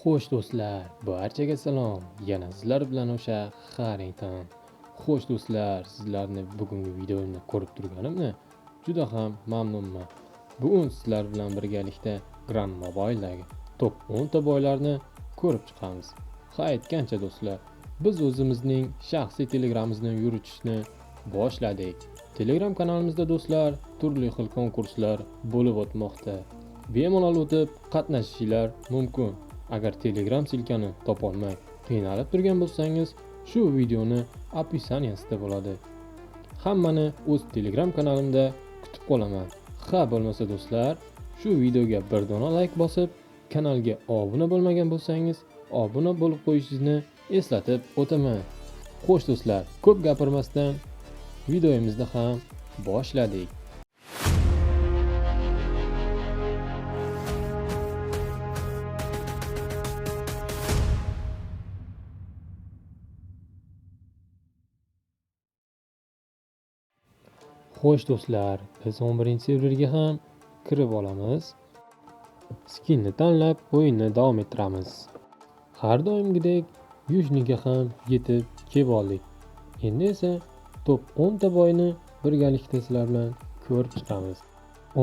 Xo'sh do'stlar, barchaga salom. Yana sizlar bilan o'sha Harrington. Xo'sh do'stlar, sizlarni bugungi videomni ko'rib turganimni juda ham mamnunman. Bugun sizlar bilan birgalikda Grand Mobile'dagi top 10 ta boylarni ko'rib chiqamiz. Ha, aytgancha do'stlar, biz o'zimizning shaxsiy Telegramimizni yuritishni boshladik. Telegram kanalimizda do'stlar turli xil konkurslar bo'lib o'tmoqda. Bemalol o'tib qatnashishinglar mumkin. Agar Telegram silkani topolmay qiynalib turgan bo'lsangiz, shu videoni opisaniyasida bo'ladi. Hammani o'z Telegram kanalimda kutib qolaman. Ha, bo'lmasa do'stlar, shu videoga bir dona like bosib, kanalga obuna bo'lmagan bo'lsangiz, obuna bo'lib qo'yishingizni eslatib o'taman. Xo'sh do'stlar, ko'p gapirmasdan videomizni ham boshladik. Xo'sh do'stlar, biz 11-serverga ham kirib olamiz. Skinni tanlab o'yinni davom ettiramiz. Har doimgidek Yujniga ham yetib kelib oldik. Endi esa top 10 ta boyni birgalikda sizlar bilan ko'rib chiqamiz.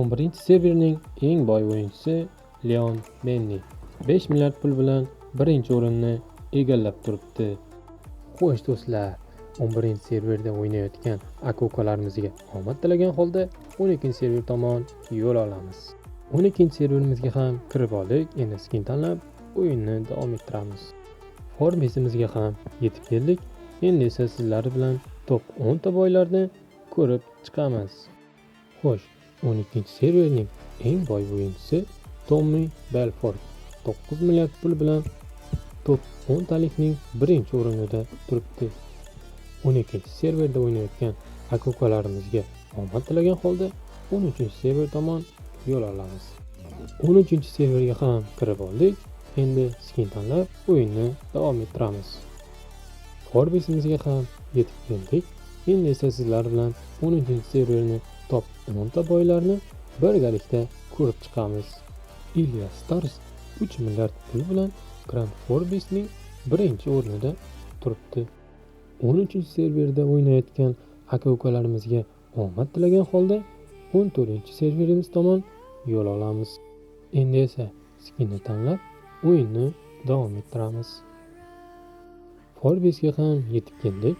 11-serverning eng boy o'yinchisi Leon Benni 5 milliard pul bilan birinchi o'rinni egallab turibdi. Xo'sh do'stlar, 11-serverda o'ynayotgan aka-ukalarimizga omad tilagan holda 12-server tomon yo'l olamiz. 12-serverimizga ham kirib oldik. Endi skin tanlab o'yinni davom ettiramiz. Forbes'imizga ham yetib keldik. Endi esa sizlar bilan top 10 ta boylarni ko'rib chiqamiz. Xo'sh, 12-serverning eng boy o'yinchisi Tommy Belfort 9 milliard pul bilan top 10 talikning birinchi o'rinida turibdi. 12-serverda o'ynayotgan aka-ukalarimizga omad tilagan holda 13-server tomon yo'l olamiz. 13-serverga ham kirib oldik. Endi skin tanlab o'yinni davom ettiramiz. Forbes'imizga ham yetib keldik. Endi esa sizlar bilan 13-serverni top 10 ta boylarni birgalikda ko'rib chiqamiz. Ilya Stars 3 milliard pul bilan Grand Forbes'ning birinchi o'rnida turibdi. 13-serverda o'ynayotgan aka-ukalarimizga omad tilagan holda 14-serverimiz tomon yo'l olamiz. Endi esa skinni tanlab o'yinni davom ettiramiz. Forbes'ga ham yetib keldik.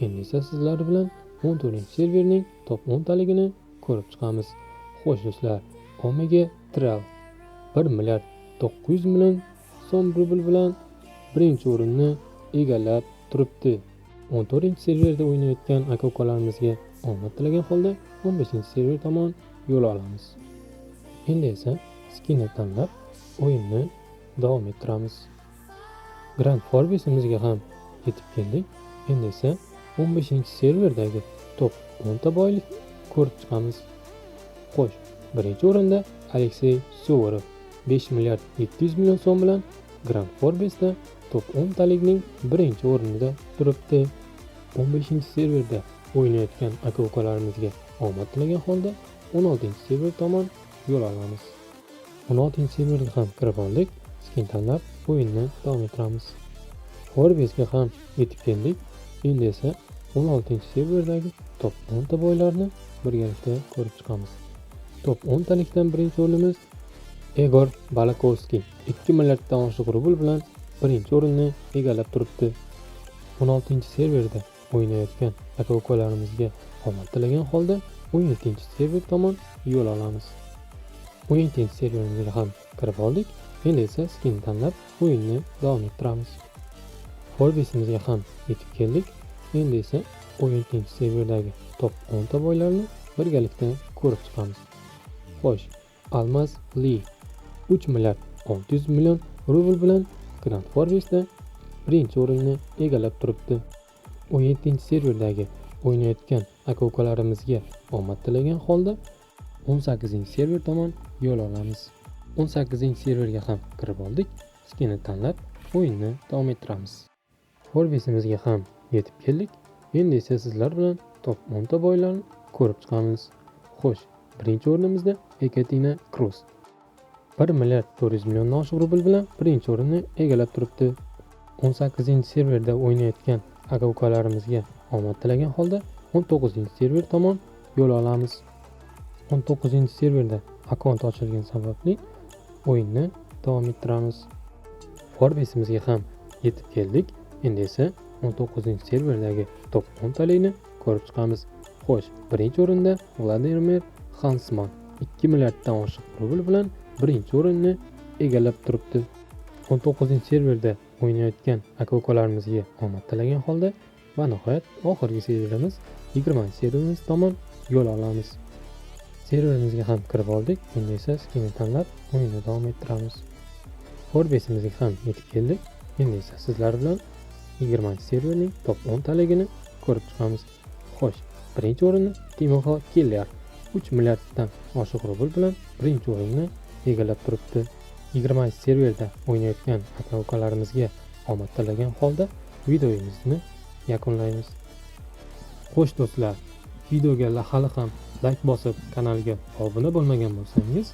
Endi esa sizlar bilan 14-serverning top 10 taligini ko'rib chiqamiz. Xo'sh do'stlar, Omega Trail 1 milliard 900 million so'm rubl bilan birinchi o'rinni egallab turibdi. 14-serverda o'ynayotgan aka-ukalarimizga omad tilagan holda 15-server tomon yo'l olamiz. Endi esa skinni tanlab o'yinni davom ettiramiz. Grand Forbes'imizga ham yetib keldik. Endi esa 15-serverdagi top 10 ta boylikni ko'rib chiqamiz. Xo'sh, birinchi o'rinda Aleksey Suvorov 5 milliard 700 million so'm bilan Grand Forbes'da top 10 talikning birinchi o'rnida turibdi. 15-serverda o'ynayotgan aka-ukalarimizga omad tilagan holda 16-server tomon yo'l olamiz. 16-serverga ham kirib oldik. Skin tanlab o'yinni davom ettiramiz. Forbes'ga ham yetib keldik. Endi esa 16-serverdagi top 10 ta boylarni birgalikda ko'rib chiqamiz. Top 10 talikdan birinchi o'rnimiz Egor Balakovskiy 2 milliarddan oshiq rubl bilan birinchi o'rinni egallab turibdi. 16-serverda o'ynayotgan aka-ukalarimizga omad tilagan holda 17-server tomon yo'l olamiz. 17-serverimizga ham kirib oldik. Endi esa skin tanlab o'yinni davom ettiramiz. Forbes'imizga ham yetib keldik. Endi esa 17-serverdagi top 10 ta boylarni birgalikda ko'rib chiqamiz. Xo'sh, Almaz Li 3 milliard 600 million rubl bilan Grand Forbes'da birinchi o'rinni egallab turibdi. 17-serverdagi o'ynayotgan aka-ukalarimizga omad tilagan holda 18-server tomon yo'l olamiz. 18-serverga ham kirib oldik. Skinni tanlab o'yinni davom ettiramiz. Forbes'imizga ham yetib keldik. Endi esa sizlar bilan top 10 ta boylarni ko'rib chiqamiz. Xo'sh, birinchi o'rnimizda Ekaterina Cruz 1 milliard 400 milliondan oshiq rubl bilan birinchi o'rinni egallab turibdi. 18-serverda o'ynayotgan aka-ukalarimizga omad tilagan holda 19-server tomon yo'l olamiz. 19-serverda akkaunt ochilgan sababli o'yinni davom ettiramiz. Forbes'imizga ham yetib keldik. Endi esa 19-serverdagi top 10 talikni ko'rib chiqamiz. Xo'sh, birinchi o'rinda Vladimir Hansman 2 milliarddan oshiq rubl bilan birinchi o'rinni egallab turibdi. 19-serverda o'ynayotgan aka-ukalarimizga omad tilagan holda va nihoyat oxirgi serverimiz 20-serverimiz tomon yo'l olamiz. Serverimizga ham kirib oldik. Endi esa skinni tanlab o'yinni davom ettiramiz. Forbes'imizga ham yetib keldik. Endi esa sizlar bilan 20-serverning top 10 taligini ko'rib chiqamiz. Xo'sh, birinchi o'rinni Timoxo Killer 3 milliarddan oshiq rubl bilan birinchi o'rinni egallab turibdi. 20-serverda o'ynayotgan aka-ukalarimizga omad tilagan holda videomizni yakunlaymiz. Xo'sh do'stlar, videoga hali ham like bosib kanalga obuna bo'lmagan bo'lsangiz,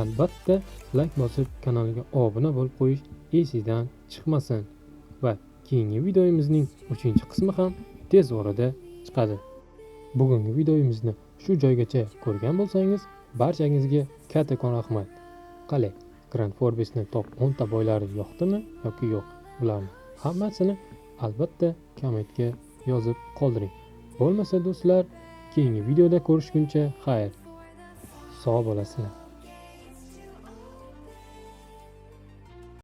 albatta like bosib kanalga obuna bo'lib qo'yish esingizdan chiqmasin va keyingi videomizning 3-qismi ham tez orada chiqadi. Bugungi videomizni shu joygacha ko'rgan bo'lsangiz, barchangizga kattakon rahmat. Qalay, Grand Forbes'ni top 10 ta boylari yoqdimi yoki yo'q? Bularni hammasini albatta kommentga yozib qoldiring. Bo'lmasa do'stlar, keyingi videoda ko'rishguncha xayr. Sog' bo'lasizlar.